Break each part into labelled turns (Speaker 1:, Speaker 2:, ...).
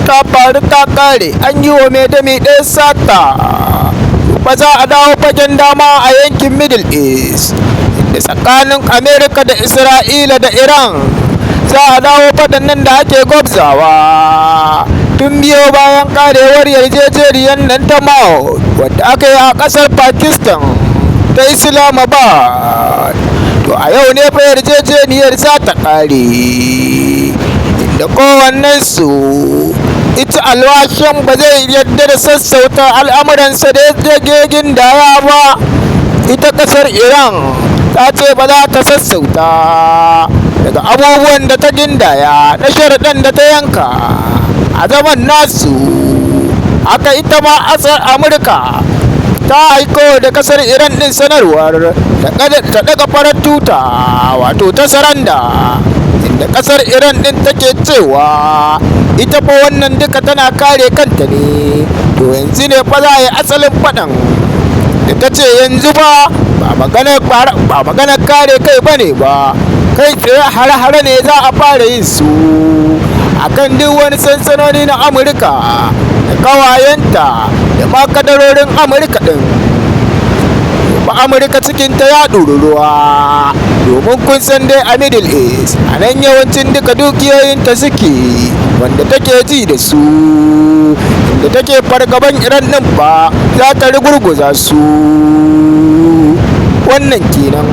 Speaker 1: Ta faru ta kare, an yi wa mai dami ɗaya sata. Ba za a dawo fagen dama a yankin Middle East, da tsakanin Amerika da Isra'ila da Iran za a dawo faɗan nan da ake gwabzawa tun biyo bayan karewar yarjejeniyar nan ta Mao wadda aka yi a ƙasar Pakistan ta Islamabad. To a yau ne fa yarjejeniyar za ta ƙare, inda kowannensu ita alwashin ba zai yarda da sassauta al'amuransa da ya gindaya ba. Ita ƙasar Iran ta ce ba za ta sassauta daga abubuwan da ta gindaya na sharaɗin da ta yanka a zaman nasu. Haka ita ma ƙasar Amurka ta aiko da ƙasar Iran ɗin sanarwar ta ɗaga farar tuta, wato ta surrender, inda ƙasar Iran ɗin take cewa ita fa wannan duka tana kare kanta ne. To yanzu ne fa za a yi asalin faɗan, da ta ce yanzu ba ba maganar kare kai ba ne ba, kai tsaye hare-hare ne za a fara yin su akan duk wani sansanoni na Amurka da kawayenta da ma kadarorin Amurka ɗin. Ba Amurka cikinta ya ɗuri ruwa, domin kun san dai a Middle East a nan yawancin duka dukiyoyinta suke wanda take ji da su, inda take fargaban Iran ɗin ba za ta rugurguza su. Wannan kenan.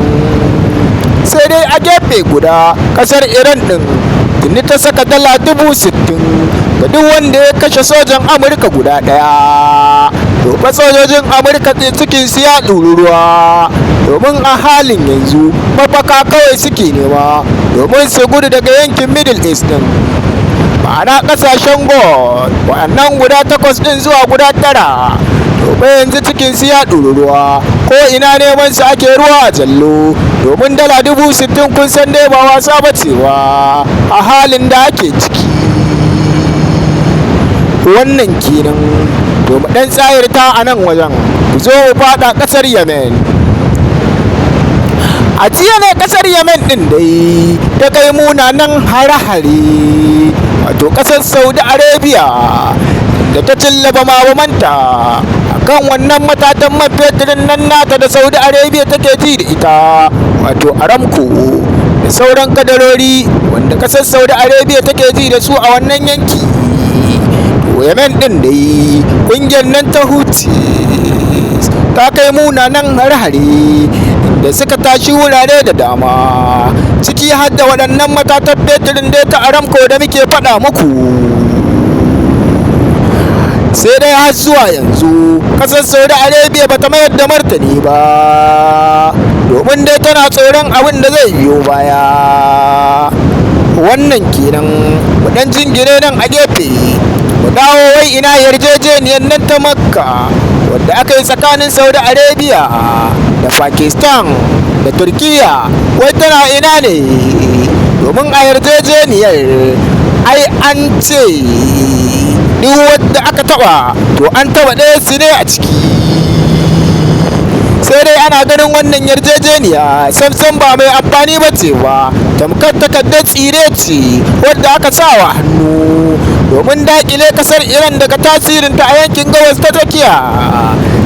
Speaker 1: Sai dai a gefe guda, kasar Iran ɗin tuni ta saka $60,000 ga duk wanda ya kashe sojan Amurka guda ɗaya. To fa sojojin Amurka cikin su ya ɗuri ruwa, domin a halin yanzu mafaka kawai suke nema domin su gudu daga yankin Middle East ɗin, ma'ana ƙasashen Gulf waɗannan guda takwas ɗin zuwa guda tara. To fa yanzu cikin su ya ɗuri ruwa, ko ina neman su ake ruwa a jallo, domin $60,000 kun san dai ba wasa ba ce ba a halin da ake ciki. Wannan kenan. To mu ɗan tsayarta a nan wajen, ku zo mu faɗa ƙasar Yemen. A jiya ne ƙasar Yemen ɗin dai ta kai munanan hare-hare, wato ƙasar Saudi Arabia, da ta cilla bama-bamanta a kan wannan matatan man fetirin nan nata da Saudi Arabia take ji da ita, wato Aramco, da sauran kadarori wanda ƙasar Saudi Arabia take ji da su a wannan yanki. To Yemen ɗin dai, ƙungiyar nan ta Houthi ta kai munanan hare-hare da suka tashi wurare da dama, ciki har da waɗannan matatan fetirin dai ta Aramco da muke faɗa muku. Sai dai har zuwa yanzu ƙasar Saudi Arabia bata mayar da martani ba, domin dai tana tsoron abin da zai biyo baya. Wannan kenan. Mu ɗan jingine nan a gefe, mu dawo. Wai ina yarjejeniyar nan ta Makka wadda aka yi tsakanin Saudi Arabia da Pakistan da Turkiya, wai tana ina ne? Domin a yarjejeniyar ai an ce duk wadda aka taba, to an taba ɗaya su ne a ciki. Sai dai ana ganin wannan yarjejeniya samsam ba mai amfani ba ce ba, tamkar takardar tsire ce wadda aka sa wa hannu domin dakile kasar Iran daga tasirinta a yankin Gabas ta Tsakiya.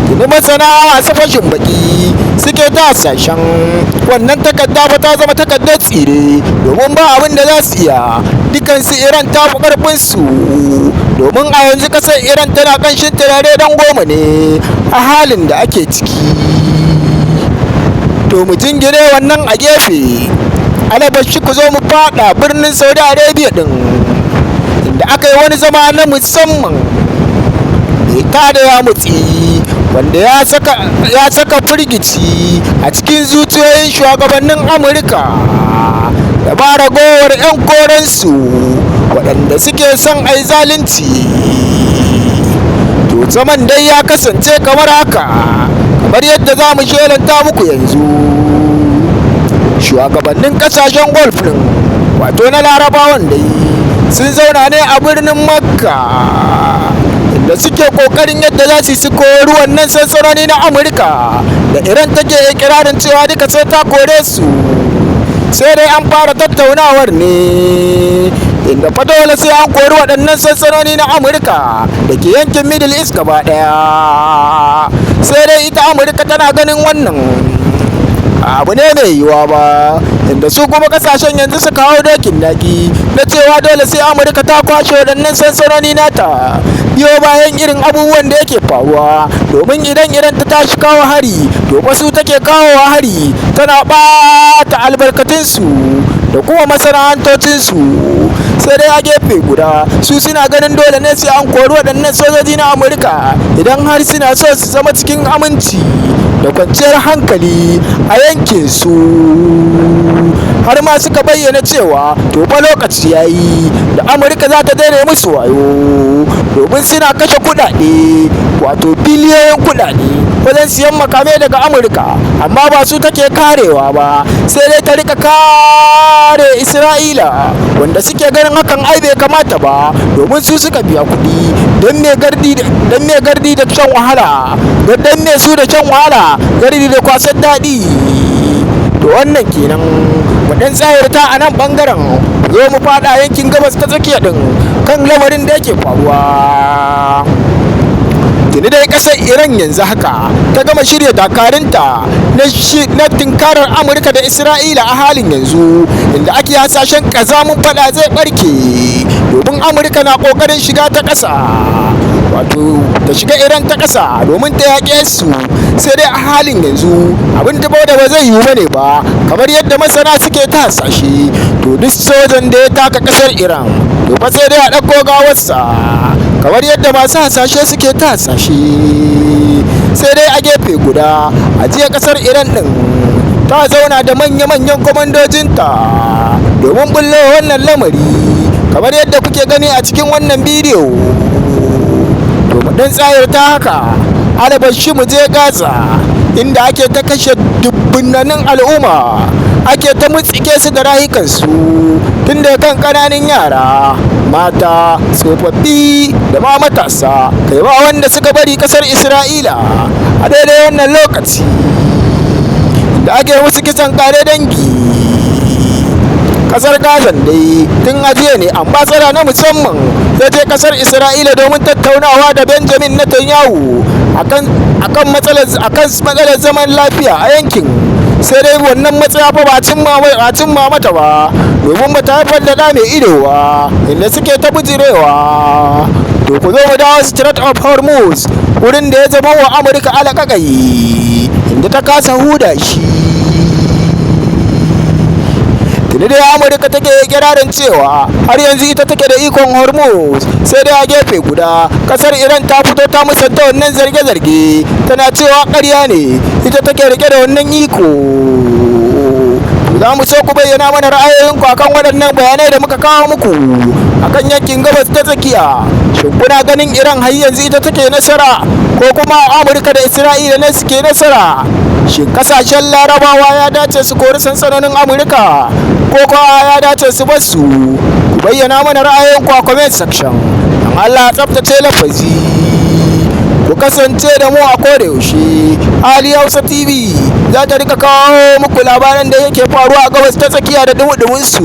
Speaker 1: Tuni masana masu fashin baki suke ta hasashen wannan takarda ba ta zama takardar tsire, domin ba abin da za su iya, dukansu Iran ta fi karfinsu, domin a yanzu kasar Iran tana kanshin turare don goma ne a halin da ake ciki. To mu jingine wannan a gefe, alabashi ku zo mu fada birnin Saudi Arabia din, inda aka yi wani zama na musamman mai tada ya mutsi, wanda ya saka firgici a cikin zuciyoyin shugabannin Amurka da ba ragowar 'yan korensu waɗanda suke son ai zalunci. To zaman dai ya kasance kamar haka, kamar yadda za mu shelanta muku yanzu. Shugabannin kasashen Gulf din, wato na Larabawan dai, sun zauna ne a birnin Makka, inda suke kokarin yadda za su su kori wannan sansanoni na Amurka da Iran take ikirarin cewa duka sai ta kore su. Sai dai an fara tattaunawar ne Inda fa dole sai an kori waɗannan sansanoni na Amurka da ke yankin Middle East gaba ɗaya. Sai dai ita Amurka tana ganin wannan abu ne mai yiwuwa ba, inda su kuma kasashen yanzu su kawo dokin naki na cewa dole sai Amurka ta kwashe waɗannan sansanoni nata, biyo bayan irin abubuwan da yake faruwa, domin idan Iran ta tashi kawo hari, to fa su take kawowa hari, tana ɓata albarkatunsu da kuma masana'antocinsu. Sai dai a gefe guda su suna ganin dole ne sai an kori waɗannan sojoji na Amurka idan har suna so su zama cikin aminci da kwanciyar hankali a yankin su. Har ma suka bayyana cewa to fa lokaci yayi da Amurka za ta daina musu wayo, domin suna kashe kuɗaɗe, wato biliyoyin kuɗaɗe, wajen siyan makamai daga Amurka, amma ba su take karewa ba, sai dai ta rika kare Isra'ila, wanda suke ganin hakan ai bai kamata ba, domin su suka biya kuɗi. Don me gardi da shan wahala? Don me su da shan wahala, gardi da kwasan daɗi? To wannan kenan. Mu ɗan tsayarta a nan ɓangaren, zo mu faɗa yankin Gabas ta Tsakiya ɗin kan lamarin da yake faruwa. Tuni dai ƙasar Iran yanzu haka ta gama shirya dakarunta na tinkarar Amurka da Isra'ila a halin yanzu, inda ake hasashen ƙazamin fada zai barke, domin Amurka na ƙoƙarin shiga ta ƙasa, wato ta shiga Iran ta ƙasa domin ta yaƙe su. Sai dai a halin yanzu abin da ba zai yiwu bane ba, kamar yadda masana suke ta hasashe. To duk sojan da ya taka ƙasar Iran, to fa sai dai a ɗauko gawarsa, kamar yadda masu hasashe suke ta hasashe. Sai dai a gefe guda, a jiya ƙasar Iran ɗin ta zauna da manya-manyan kwamandojinta domin bullo wannan lamari, kamar yadda kuke gani a cikin wannan bidiyo. To mu ɗan tsayar ta haka, alabashi mu je Gaza, inda ake ta kashe dubbunnanin al'umma, ake ta mutsike su da rayukansu, tun da kan ƙananan yara, mata, tsofaffi da ma matasa, kai ba wanda suka bari. Ƙasar Isra'ila a daidai wannan lokaci da ake musu kisan kare dangi. Kasar Gazan dai, tun a jiya ne ambasada na musamman ya je kasar Isra'ila domin tattaunawa da Benjamin Netanyahu akan matsalar zaman lafiya a yankin. Sai dai wannan matsaya fa ba cimma mata ba, domin ba ta haifar da ɗa mai ido ba, inda suke ta bijirewa. To ku zo mu dawo Strait of Hormuz, wurin da ya zama wa Amurka alaƙaƙai, inda ta kasa huda shi. Tuni dai Amurka take kirarin cewa har yanzu ita take da ikon Hormuz. Sai dai a gefe guda kasar Iran ta fito ta musanta wannan zarge-zarge, tana cewa ƙarya ne, ita take rike da wannan iko. Za mu so ku bayyana mana ra'ayoyinku akan waɗannan bayanai da muka kawo muku akan yankin Gabas ta Tsakiya. Shin kuna ganin Iran har yanzu ita take nasara, ko kuma Amurka da Isra'ila ne suke nasara? Shin kasashen Larabawa ya dace su kori sansanonin Amurka, ko kuma ya dace su bar su? Ku bayyana mana ra'ayoyinku a comment section. Don Allah tsaftace lafazi. Ku kasance da mu a koda yaushe. Ali Hausa TV za ta rika kawo muku labaran da yake faruwa a Gabas ta Tsakiya da dumudumin su.